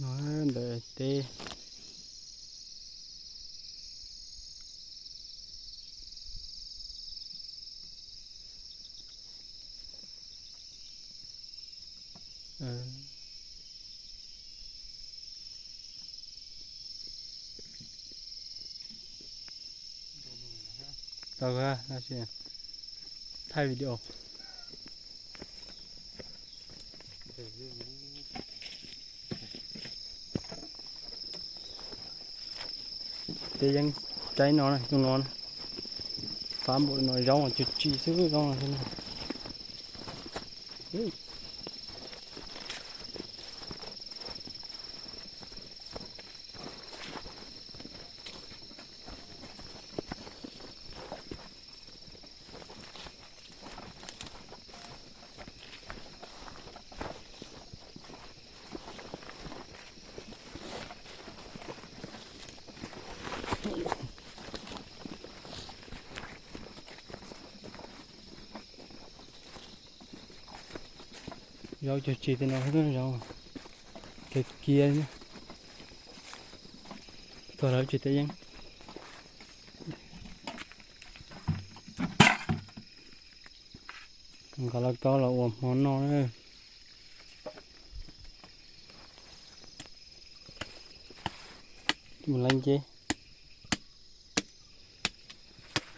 Ntawm teb. Tau, thaij video. Teb yeeb tsaib no, cov no, fab npaum no, zaub cug tsi xwb, zaub no xwb na. Zaub cug tsi tej no, zaub kiag kiag, txog lawv tsis teb yeeb. Nqa lauj kaub los ua hmo noj na. Mus laij nceb.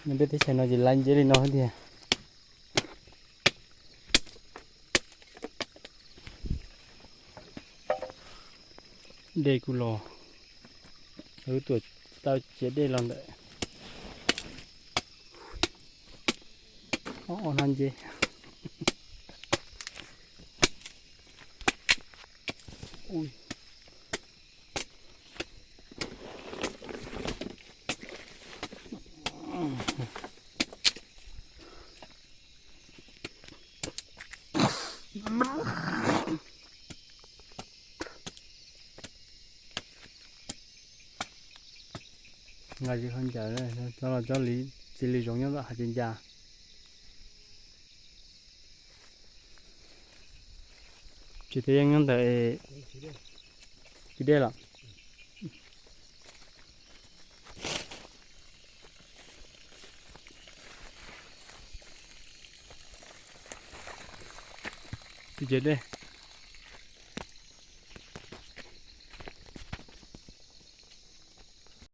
Nyob peb teb chaws no ces laij nceb li no tiag. Dej kuj los, wb tuaj tau ciav dej los ntawm ob hnab nceb. Nqa tsis khaub ncaws, txhob los txhob txi li zoov nyob tom hav tsis ncas. Tsis teb yeeb nyob ntawm tsis dej los. Tsis dej.